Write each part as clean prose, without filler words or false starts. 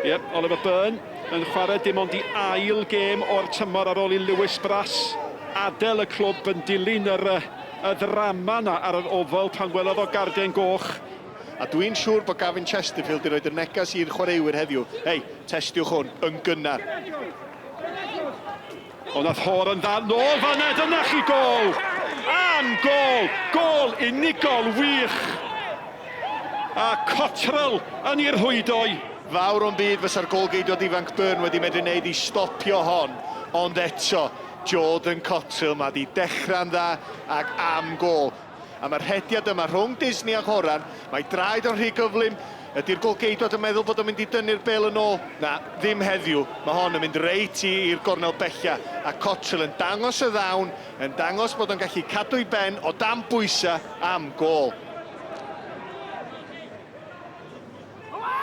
Yep, Oliver Byrne yn chwarae dim ond i ail gêm o'r tymor ar ôl i Lewis Brass adael y clwb yn dilyn yr, y ddrama yna ar yr Oval pan welodd o garden goch. A dwi'n siŵr bod Gavin Chesterfield wedi rhoi y neges i'r chwaraewyr heddiw, hei, testiwch hwn yn gynnar. Ond nath Hoare yn dda nôl fan'na, dyna chi gôl! Am gôl! Gôl unigol wych! A Cotterill yn ei rhwydoi. Fawr o'm byd fysa'r gôl-geidwad ifanc Byrne wedi medru neud i stopio hon, ond eto, Jordan Cotterill, mae 'di dechrau'n dda ac am gôl. A mae'r rhediad yma rhwng Disney a Horan, mae draed o'n rhy gyflym, ydy'r golgeidwad yn meddwl bod o'n mynd i dynnu'r bêl yn ôl? Na, ddim heddiw, mae hon yn mynd reit i'r gornel bella, a Cotterill yn dangos y ddawn, yn dangos bod o'n gallu cadw'i ben o dan bwysau am gôl.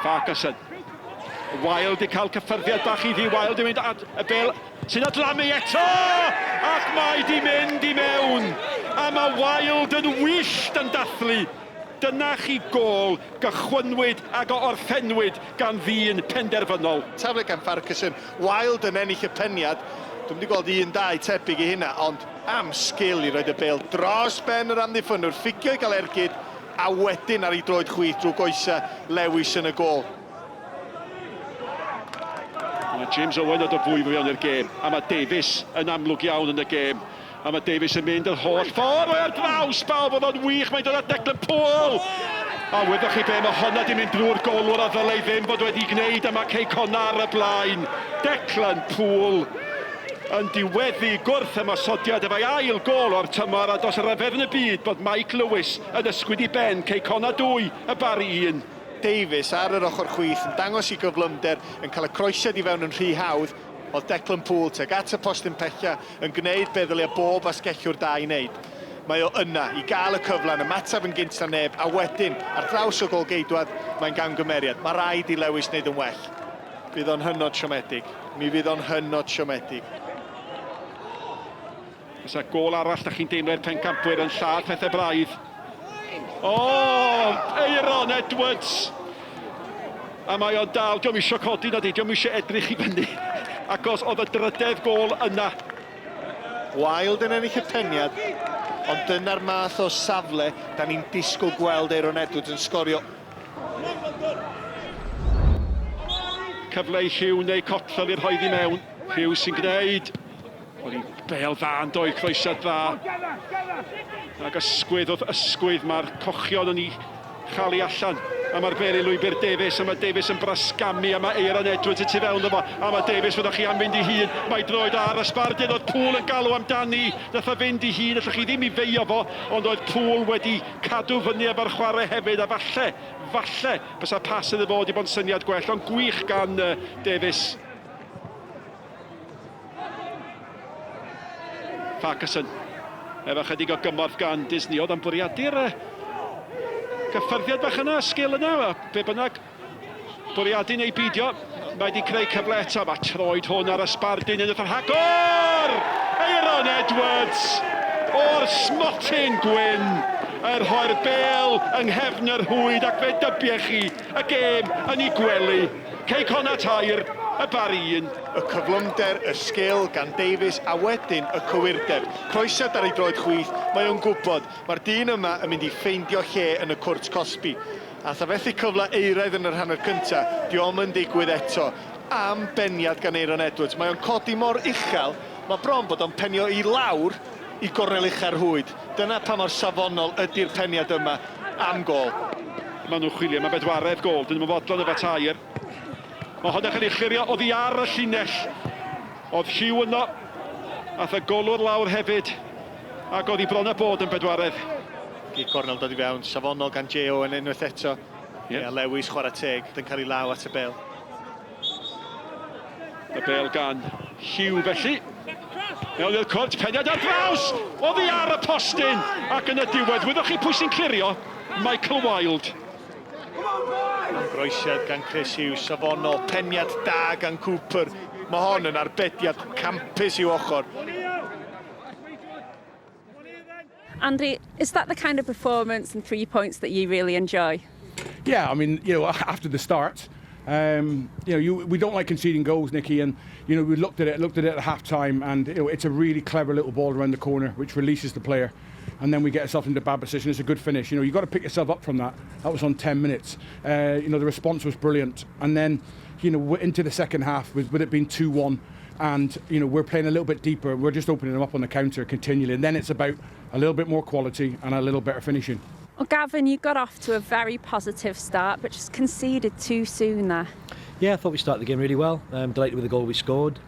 Farquharson. Wilde 'di cael cyffyrddiad bach iddi. Wilde yn mynd at y bel sy'n adlamu eto! Ac mae 'di mynd i mewn! A mae Wilde yn wyllt yn dathlu. Dyna chi gôl gychwynnwyd ag a orffennwyd gan ddyn penderfynol. Taflu gan Farquharson. Wilde yn ennill y peniad. Dwi'm 'di gweld un dau tebyg i hynna, ond am sgil i roid y bêl dros ben yr amddiffynnwr, ffugio i gael ergyd, A wedyn ar ei droed chwith drwy goesau Lewis yn y gôl. Mae James Owen yn dod fwy fwy iawn i'r gêm, a mae Davies yn amlwg iawn yn y gêm. A mae Davies yn mynd yr holl ffordd o'i ar draws bawb, oedd o'n wych, mae'n dod at Declan Poole! A wyddoch chi be, mae honna di mynd drwy'r golwr a ddylai ddim fod wedi gwneud, a mae Cei Connah ar y blaen. Declan Poole yn diweddu gwrth ymosodiad efo'i ail gôl o'r tymor, a does ryfedd yn y byd bod Mike Lewis yn ysgwyd i ben Cei Connah 2, y Barri 1. Davies ar yr ochr chwith yn dangos ei gyflymder, yn cael y croesiad i fewn yn rhy hawdd. Oedd Declan Poole tuag at y postyn pella yn gwneud be ddylia bob asgellwr da i wneud. Mae o yna i gael y cyfle yn ymateb yn gynt na neb, a wedyn, ar draws y gôl-geidwad, mae'n gamgymeriad. Mae rhaid i Lewis wneud yn well. Bydd o'n hynod siomedig. Mi fydd o'n hynod siomedig. Oes 'na gôl arall da chi'n deimlo i'r pencampwyr yn lladd pethau braidd? O! Aeron Edwards! A mae o'n dal, dio'm isio codi na di, dio'm isio edrych i fyny. Ac os oedd y drydedd gôl yna. Wilde yn ennill y peniad, ond dyna'r math o safle da ni'n disgwyl gweld Aeron Edwards yn sgorio. Cyfle i Hugh neu Cottrell i'r rhoi i mewn. Hugh sy'n gwneud. Oedd hi'n bel dda yn doedd, croesiad dda. Ac ysgwydd wrth ysgwydd, mae'r cochion yn ei chael ei allan. A mae'r bel i lwybr Davies, a mae Davies yn brasgamu, a mae Aaron Edwards y tu fewn iddo fo. A mae Davies, fyddwch chi am fynd i hun, mae droed ar y sbardun, oedd Poole yn galw amdani. Nath o fynd i hun, allwch chi ddim i feio fo, ond oedd Poole wedi cadw fyny efo'r chwarae hefyd, a falle, falle, bysa pas iddo fo wedi bod yn syniad gwell, ond gwych gan Davies. Farquharson efo chydig o gymorth gan Disney. Oedd o'n bwriadu'r gyffyrddiad bach yna, sgil yna, be bynnag bwriadu neu beidio. Mae wedi creu cyfle eto. Mae troed hwn ar y sbardun yn y rhagor! Aeron Edwards o'r smotyn gwyn yn rhoi'r bêl yng nghefn yr rhwyd ac fe dybiech chi y gêm yn ei gwely. Cei Connah 3, y Barri 1. Y cyflymder, y sgil gan Davies a wedyn y cywirdeb. Croesiad ar ei droed chwith, mae o'n gwybod, mae'r dyn yma yn mynd i ffeindio lle yn y cwrt cosbi. Ath a fethu cyfle euraidd yn yr hanner cynta, dio'm yn digwydd eto. Am beniad gan Aeron Edwards, mae o'n codi mor uchel, mae bron bod o'n penio i lawr i gornel ucha'r rhwyd. Dyna pa mor safonol ydi'r peniad yma. Am gôl. Maen nhw'n chwilio am y bedwaredd gôl. Dyn nhw'm yn fodlon efo tair. Mae hwnna'n cael ei chlirio oddi ar y llinell. Oedd Hugh yno. Ath y golwr lawr hefyd. Ac oedd hi bron â bod yn bedwaredd. Gic gornel dod i fewn. Safonol gan Jay Owen unwaith eto. Ie, yeah. Lewis chwarae teg, yn cael ei law at y bêl. Y bêl gan Hugh felly. Mewn i'r cwrt, peniad ar draws! Oddi ar y postyn! Ac yn y diwedd, wyddoch chi pwy sy'n clirio? Michael Wilde. Groesiad gan Chris Hughes, safonol, peniad da gan Cooper. Mae hon yn arbediad campus i'w ochr. Andy, is that the kind of performance and 3 points that you really enjoy? Yeah, I mean, you know, after the start, We don't like conceding goals, Nicky, and we looked at it at half time, and it's a really clever little ball around the corner which releases the player, and then we get ourselves into a bad position. It's a good finish. You've got to pick yourself up from that. That was on 10 minutes. The response was brilliant, and then into the second half with it being 2-1, and we're playing a little bit deeper. We're just opening them up on the counter continually, and then it's about a little bit more quality and a little better finishing. Well, Gavin, you got off to a very positive start, but just conceded too soon there. Yeah, I thought we started the game really well. Delighted with the goal we scored.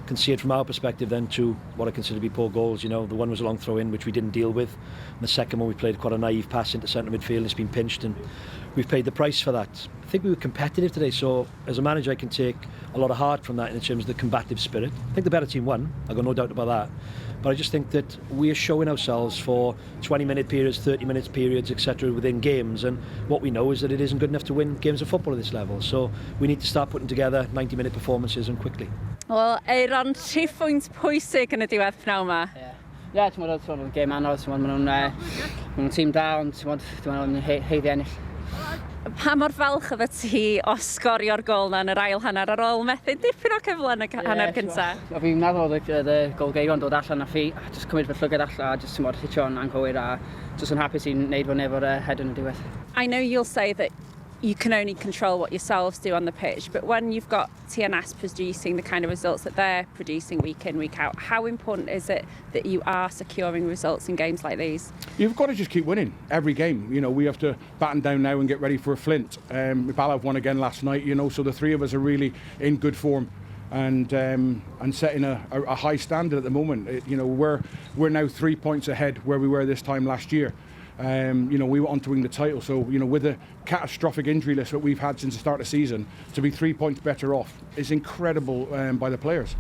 Conceded from our perspective then to what I consider to be poor goals. The one was a long throw in, which we didn't deal with. And the second one, we played quite a naive pass into centre midfield, and it's been pinched, and we've paid the price for that. I think we were competitive today, so as a manager, I can take a lot of heart from that in terms of the combative spirit. I think the better team won. I've got no doubt about that. But I just think that we are showing ourselves for 20-minute periods, 30-minute periods, etc. within games, and what we know is that it isn't good enough to win games of football at this level. So we need to start putting together 90-minute performances, and quickly. Wel, Aaron, tri phwynt pwysig yn y diwedd pnawn yma. Ie, yeah, ti'n gwbod, oedd gêm anodd, ti'n gwbod, maen nhw'n tîm da, ond ti'n gwbod, dwi'n meddwl nhw'n haeddu ennill. Pa mor falch oedd ti o sgorio'r gol na yn yr ail hanner ar ôl methu dipyn o cyfle yn y hanner cyntaf? O fi'n meddwl oedd y golgeidwa'n dod allan a fi, a just cymryd fy llygad allan a just, ti'n gwbod, hitio'n anghywir a just yn hapus i'n neud fo'n efo'r head yn y diwedd. I know you'll say that you can only control what yourselves do on the pitch, but when you've got TNS producing the kind of results that they're producing week in, week out, how important is it that you are securing results in games like these? You've got to just keep winning every game. We have to batten down now and get ready for a Flint. Bala won again last night, so the three of us are really in good form and setting a high standard at the moment. We're now 3 points ahead where we were this time last year. We went on to win the title, so with the catastrophic injury list that we've had since the start of the season, to be 3 points better off is incredible by the players.